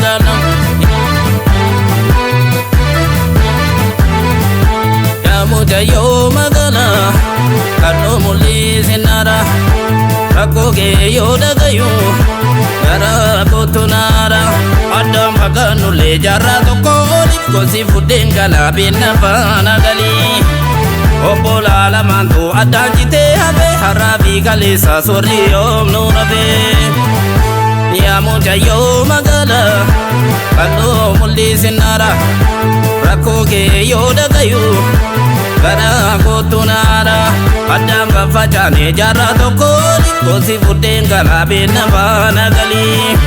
magala. Yaa mucayyoo magala kalloo mul'isinara rakkoo kee yoo dhagayu gara kootu naara addaan fagaannullee jaarraa tokko oliif gosi fuddeen galaa beena faana galii. Obbolaa lamaantu addaan citee hafe har'aa fi kaleessa sorri yoomnu rafee. Yaa mucayyoo magala kalloo mul'isinara rakkoo kee yoo dhagayu gara kootu naara addaan faffacaane jaarraa tokko oliif gosi fuddeen galaa beena faana galii.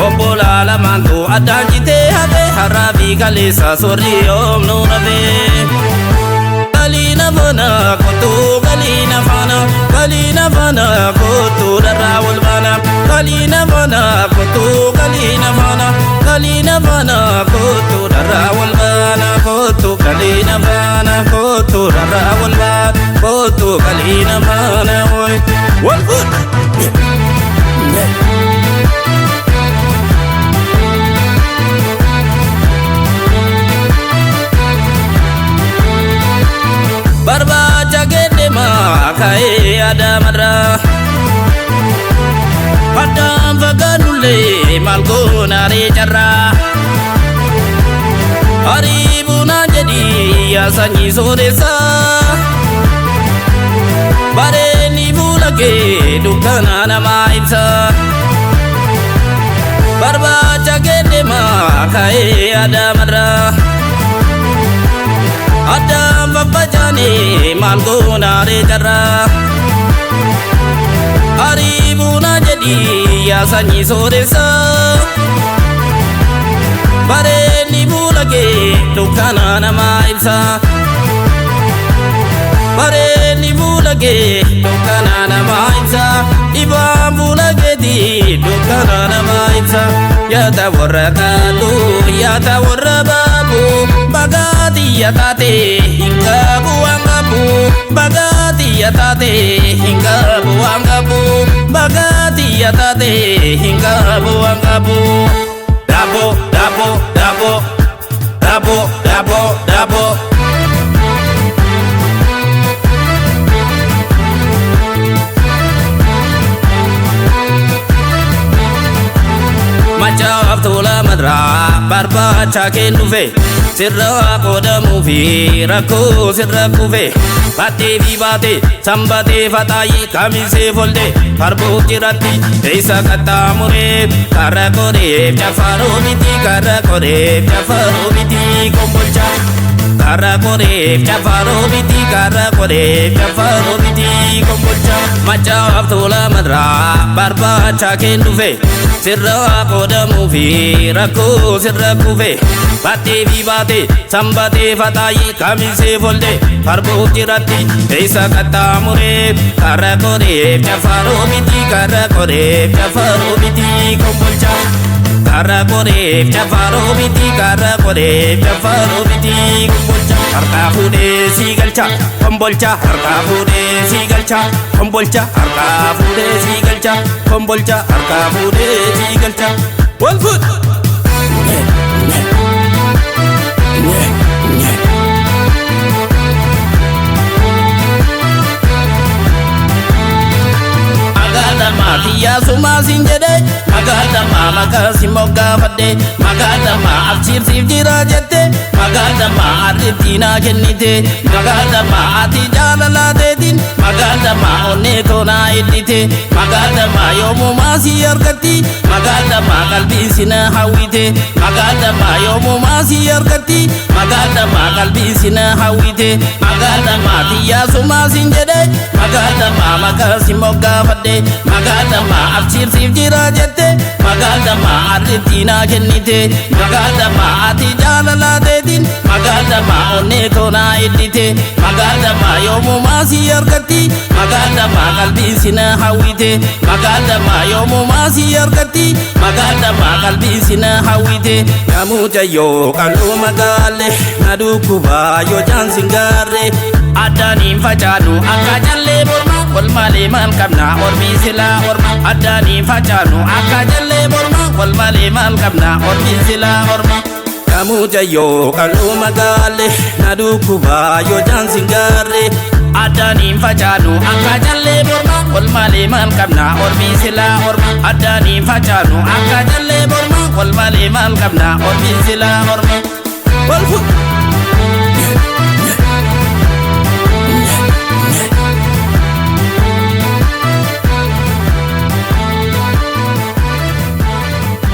Obbolaa lamaantu addaan citee hafe har'aa fi kaleessa sorri yoomnu rafee. Galina faana kootu galina faana galina faana kootu dharraa wal baana galina faana kootu galina faana galina faana kootu dharraa wal baana kootu galina faana kootu dharraa wal baana kootu galina faana wal wal fuudha. Barbaacha geeddemaa ka'ee adamarraa addaan fagaannullee maal goonaaree carraa ariibuu naan jedhii yaa sanyii sooressaa bareenni fuula kee dukkana namaa ibsa barbaacha geeddemaa ka'ee adamarraa addaan faffacaane maal goonaaree carraa ariibuu naan jedhii yaa sanyii sooressaa bareenni fuula kee dukkana namaa ibsa bareenni fuula kee dukkana namaa ibsa ifaan fuula keetii dukkana namaa ibsa yaata warra qaaluu yaata warra baabuu bagaatii taate hin qabu waan qabu bagaatii taate hin qabu waan qabu bagaatii taate hin qabu waan qabu. Dabo dabo dabo dabo dabo dabo. Macaaf tola madraa barbaacha keen dhufe sirra qoodamuu fi rakkoo sirra kufe battee fi baate sanbatee faxaayii kamisee folde farboo jiratti eessa qaxxaamuree karra qoreef jafaroo miti karra qoreef jafaroo miti kombolcha karra qoreef jafaroo miti karra qoreef jafaroo miti kombolcha macaaf tola madraa barbaacha keen dhufe sirra qoodamuu fi rakkoo sirra kufe battee fi baate sanbatee faxaayii kamisee folde farboo jiratti eessa qaxxaamuree karra qoreef jafaroo miti karra qoreef jafaroo miti kombolcha karra qoreef jafaroo miti karra qoreef jafaroo miti kombolcha harkaa fuudhee sii galcha kombolcha harkaa fuudhee sii galcha kombolcha harkaa fuudhee sii galcha kombolcha harkaa fuudhee sii galcha wal fuudha. Magaadama xiyyaa sumaa siin jedhe magaadama maqaa si moggaafadhe magaadama absiirsiif jira jette magaadama arriitti naa kennite magaadama ati jaalalaa teetiin magaadama onnee toonaa iddite magaadama yoomumaa si argatti magaadama qalbiin si na hawwite magaadama yoomumaa si argatti magaadama qalbiin si na hawwite magaadama xiyyaa sumaa siin jedhe magaadama maqaa si moggaafadhe magaadama absiirsiif jira jette magaadama arriitti naa kennite magaadama ati jaalalaa teetiin magaadama onnee toonaa iddite magaadama yoomumaa si argatti magaadama qalbiin si na hawwite magaadama yoomumaa si argatti magaadama qalbiin si na hawwite. Yaa mucayyoo qal'oo magaalle na dhukkubaa yoo jaansin gaarre addaan facaanu akka jallee morma wal malee maal qabna ormi silaa orma addaan facaanu akka jallee morma Wal malee maal qabna ormiin silaa orma. Kamuucayyoo qal'oo magaalee na dhukkubaa yoo jaansin gaarree. Addaaniin facaanu akka jallee morma. Wal malee maal qabna ormiin silaa orma. Addaaniin facaanu akka jallee morma. Wal malee maal qabna ormiin silaa orma. Wal fuudh.